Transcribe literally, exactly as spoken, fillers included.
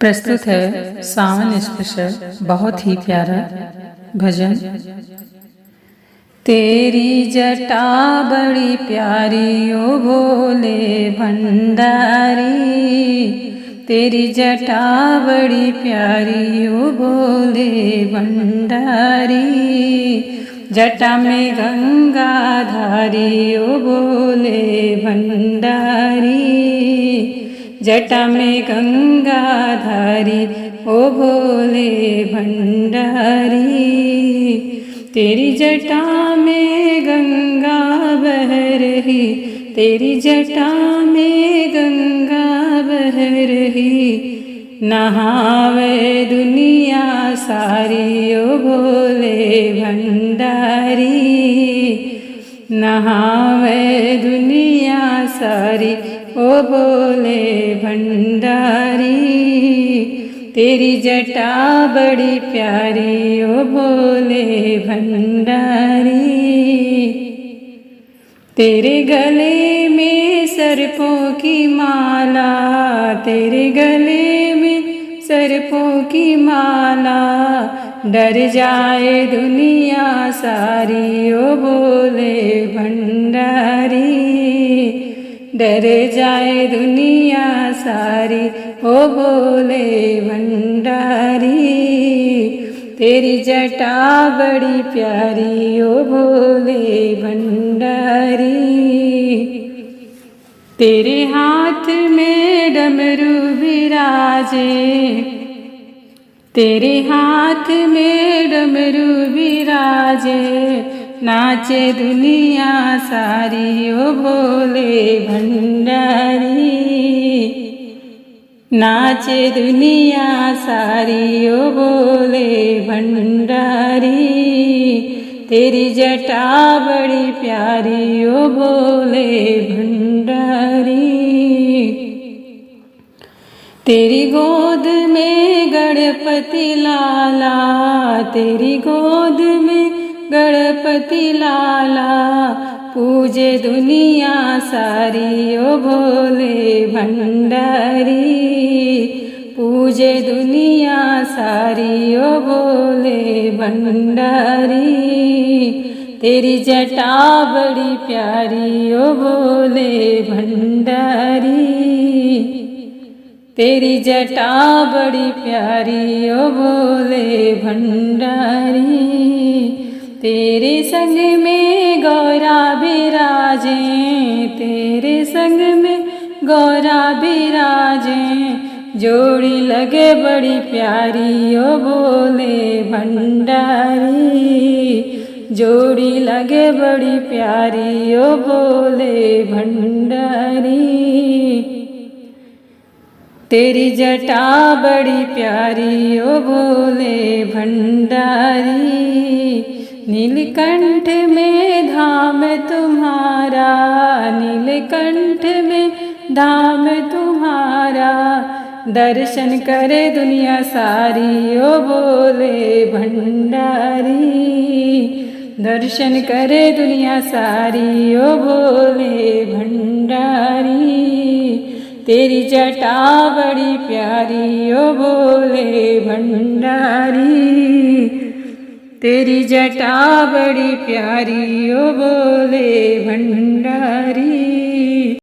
प्रस्तुत है सावन स्पेशल, बहुत ही प्यारा भजन। तेरी जटा बड़ी प्यारी ओ भोले भंडारी, तेरी जटा बड़ी प्यारी ओ भोले भंडारी। जटा में गंगा धारी ओ भोले भंडारी, जटा में गंगा धारी ओ भोले भंडारी। तेरी जटा में गंगा बह रही, तेरी जटा में गंगा बह रही। नहावे दुनिया सारी ओ भोले भंडारी, नहावे दुनिया सारी ओ भोले भंडारी। तेरी जटा बड़ी प्यारी ओ भोले भंडारी। तेरे गले में सर्पों की माला, तेरे गले में सर्पों की माला, डर जाए दुनिया सारी ओ भोले भंडारी, डर जाए दुनिया सारी ओ भोले भंडारी। तेरी जटा बड़ी प्यारी ओ भोले भंडारी। तेरे हाथ में डमरू विराजे, तेरे हाथ में डमरू विराजे, नाचे दुनिया सारी ओ भोले भंडारी, नाचे दुनिया सारी ओ भोले भंडारी। तेरी जटा बड़ी प्यारी ओ भोले भंडारी। तेरी गोद में गणपति लाला, तेरी गोद में गणपति लाला, पूजे दुनिया सारी ओ भोले भंडारी, पूजे दुनिया सारी ओ भोले भंडारी। तेरी जटा बड़ी प्यारी ओ भोले भंडारी, तेरी जटा बड़ी प्यारी ओ भोले भंडारी। तेरे संग में गौरा विराजे, तेरे संग में गौरा विराजे, जोड़ी लगे बड़ी प्यारी ओ भोले भंडारी, जोड़ी लगे बड़ी प्यारी ओ भोले भंडारी। तेरी जटा बड़ी प्यारी ओ भोले भंडारी। नीलकंठ में धाम तुम्हारा, नीलकंठ में धाम तुम्हारा, दर्शन करे दुनिया सारी ओ भोले भंडारी, दर्शन करे दुनिया सारी ओ भोले भंडारी। तेरी जटा बड़ी प्यारी ओ भोले भंडारी, तेरी जटा बड़ी प्यारी ओ भोले भंडारी।